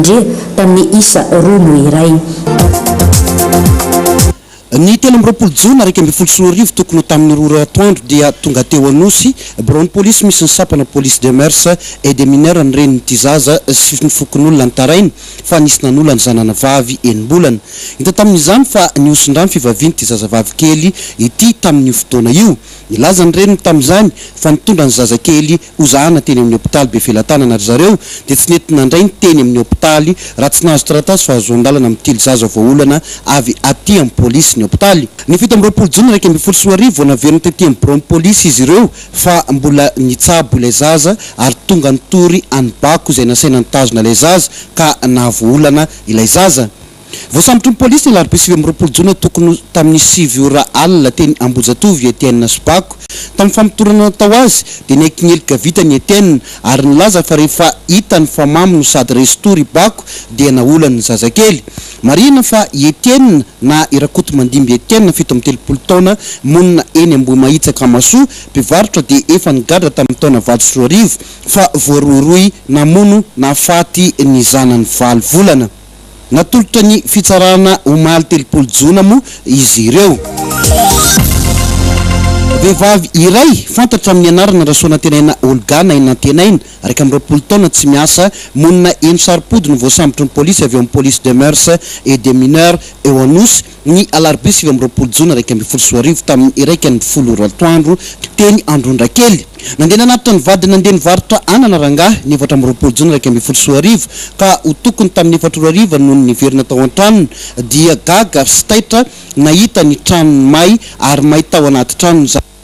Andrea tamin'ny isa 2-1. Ny 23 jona 2011 tokony ho tamin'ny 2 ora atoandro dia tonga teo Anosy, biraon'ny polisy misy ny sampana Police des Mœurs et des Mineurs ny renin'ity zaza sy ny fokonolona nitaraina fa nisy nanola ny zanany vavy enim-bolana. Hita tamin'izany fa nihosin-drà ny fivavian'ity zazavavy kely ity tamin'io fotoana io. Nilaza ny reniny tamin'izany fa nitondra ny zazakely hozahana teny amin'ny hopitaly Befelatanana ry zareo dia tsy nety nandray ny teny amin'ny hopitaly raha tsy nahazo taratasy fahazoan-dalana mitily zaza voaolana avy aty amin'ny polisy ny hopitaly. Ny 27 jona 2011 vao naverina tety amin'ny biraon'ny polisy izy ireo fa mbola nitsabo ilay zaza ary tonga nitory an'i Bako izay nasaina nitazona ilay zaza ka nahavoaolana ilay zaza. Voasambotry ny polisy ny alarobia 29 jona tokony ho tamin'ny 9 ora alina teny Ambohijatovo i Etienne sy Bako. Tamin'ny famotorana natao azy dia niaiky ny heloka vitany i Etienne ary nilaza fa rehefa hitany fa mamo no sady resy tory i Bako dia naolany ny zazakely. Marihina fa i Etienne na i Rakotomandimby Etienne 37 taona monina eny Ambohimahitsaka Amasoa mpivarotra dia efa nigadra tamin'ny taona 2008 fa voarohirohy namono nahafaty ny zanany valo volana. Natolotra ny fitsarana omaly 30 jona moa izy ireo. Vehivavy iray, fantatra amin'ny anarana Rasoanantenaina Olga na i Nantenaina, 21 taona, tsy miasa, monina eny Saropody no voasambotry ny polisy avy ao amin'ny Police des Mœurs et des Mineurs eo Anosy, ny alarobia 29 jona 2011 tamin'ny 11 ora atoandro teny Androndrakely. Nandeha nanatitra ny vadiny nandeha nivarotra anana rangahy ny 24 jona 2011 ka ho tokony tamin'ny 4 ora hariva nony niverina tao an-tranony dia gaga sy taitra nahita ny tranony may ary may tao anaty trano ny.